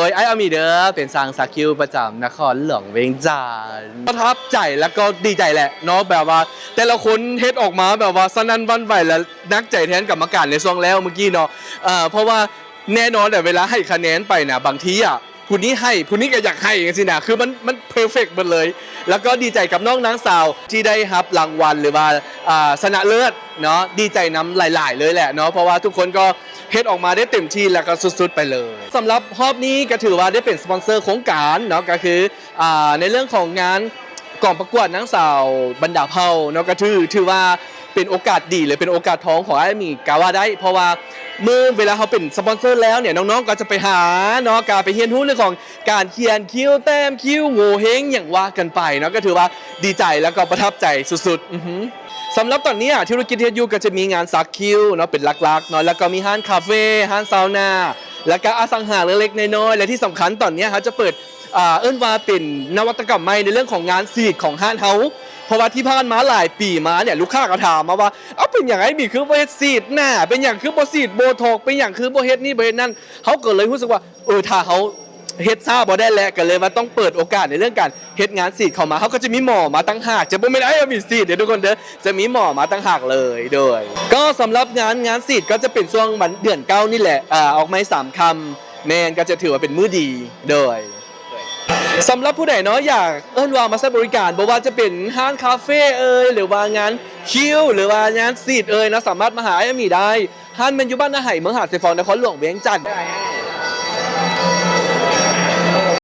ໂດຍອ້າຍອາມີເດີ ເປັນຊ່າງສັກຄິ້ວປະຈຳນະຄອນຫຼວງວຽງຈັນ. ປະທັບໃຈ ແລ້ວກໍດີໃຈແຫຼະເນາະ ແບບວ່າແຕ່ລະຄົນເຮັດອອກມາແບບວ່າສະໜັ່ນຫວັ່ນໄຫວ ແລະ ໜັກໃຈແທນກຳມະການໃນຊ່ວງແລ້ວມື້ກີ້ເນາະ. ເອີ ເພາະວ່າແນ່ນອນແຫຼະ ເວລາໃຫ້ຄະແນນໄປນະ ບາງທີອະ ຜູ້ນີ້ໃຫ້ ຜູ້ນີ້ກໍຢາກໃຫ້ ຈັ່ງຊີ້ນະ ຄືມັນ ມັນເພີເຟັກໝົດເລີຍ. ແລ້ວກໍດີໃຈກັບນ້ອງນາງສາວທີ່ໄດ້ຮັບລາງວັນ ຫຼືວ່າ ອ່າ ຊະນະເລີດເນາະ ດີໃຈນຳຫຼາຍໆເລີຍແຫຼະເນາະ ເພາະວ່າທຸກຄົນກໍເຮັດອອກມາໄດ້ເຕັມທີ່ ແລ້ວກໍສຸດໆໄປເລີຍ. ສຳລັບຮອບນີ້ກໍຖືວ່າໄດ້ເປັນສະປອນເຊີໂຄງການເນາະ ກໍຄື ອ່າ ໃນເລື່ອງຂອງງານກອງປະກວດນາງສາວບັນດາເຜົ່າເນາະ ກໍຖື ຖືວ່າເປັນໂອກາດດີ ຫຼືເປັນໂອກາດທອງຂອງອ້າຍອາມີກໍວ່າໄດ້ ເພາະວ່າເມື່ອເວລາເຮົາເປັນສະປອນເຊີແລ້ວເນ່ຍ ນ້ອງໆກໍຈະໄປຫາເນາະ ກະໄປຮຽນຮູ້ເລື່ອງຂອງການຂຽນຄິ້ວ ແຕ້ມຄິ້ວ ໂງເຮງ ຫຍັງວ່າກັນໄປເນາະ ກໍຖືວ່າດີໃຈ ແລ້ວກໍປະທັບໃຈສຸດໆ. ອື ສຳລັບຕອນເນີ້ຍ ທຸລະກິດທີ່ເຮັດຢູ່ກໍຈະມີງານສັກຄິ້ວເນາະ ເປັນຫຼັກໆເນາະ ແລ້ວກໍມີຮ້ານຄາເຟ ຮ້ານຊາວນາ ແລ້ວກໍອະສັງຫາເລັກໆນ້ອຍໆ ແລະທີ່ສຳຄັນຕອນເນີ້ຍເຮົາຈະເປີດ ອ່າ ເອີ້ນວ່າເປັນນະວັດຕະກຳໃໝ່ໃນເລື່ອງຂອງງານສີດຂອງຮ້ານເຮົາ ເພາະວ່າທີ່ຜ່ານມາຫຼາຍປີມາເນ່ຍ ລູກຄ້າກໍຖາມມາວ່າ ເອົ້າ ເປັນຫຍັງອ້າຍມີຄືບໍ່ເຮັດສີດໜ້າ ເປັນຫຍັງຄືບໍ່ສີດໂບທັອກ ເປັນຫຍັງຄືບໍ່ເຮັດນີ້ບໍ່ເຮັດນັ້ນ. ເຮົາກໍເລີຍຮູ້ສຶກວ່າ ເອີ ຖ້າເຮົາເຮັດຊ້າບໍ່ໄດ້ແຫຼະ ກໍເລີຍວ່າຕ້ອງເປີດໂອກາດໃນເລື່ອງການເຮັດງານສີດເຂົ້າມາ. ເຮົາກໍຈະມີໝໍມາຕ່າງຫາກ ຈະບໍ່ແມ່ນອ້າຍອາມີສີດເດີທຸກຄົນເດີ ຈະມີໝໍມາຕ່າງຫາກເລີຍ. ໂດຍ ກໍສຳລັບງານ ງານສີດກໍຈະເປັນຊ່ວງວັນເດືອນເກົ້ານີ້ແຫຼະ ອາ ອອກໃໝ່ສາມຄ່ຳ ແມ່ນ ກໍຈະຖືວ່າເປັນມື້ດີ. ໂດຍ ສຳລັບຜູ້ໃດເນາະ ຢາກເອີ້ນວ່າມາໃຊ້ບໍລິການ ບໍ່ວ່າຈະເປັນຮ້ານຄາເຟເອີຍ ຫຼືວ່າງານຄິ້ວ ຫຼືວ່າງານສີດເອີຍເນາະ ສາມາດມາຫາອ້າຍອາມີໄດ້. ຮ້ານແມ່ນຢູ່ບ້ານນາໄຫ ເມືອງຫາດຊາຍຟອງ ນະຄອນຫຼວງວຽງຈັນ.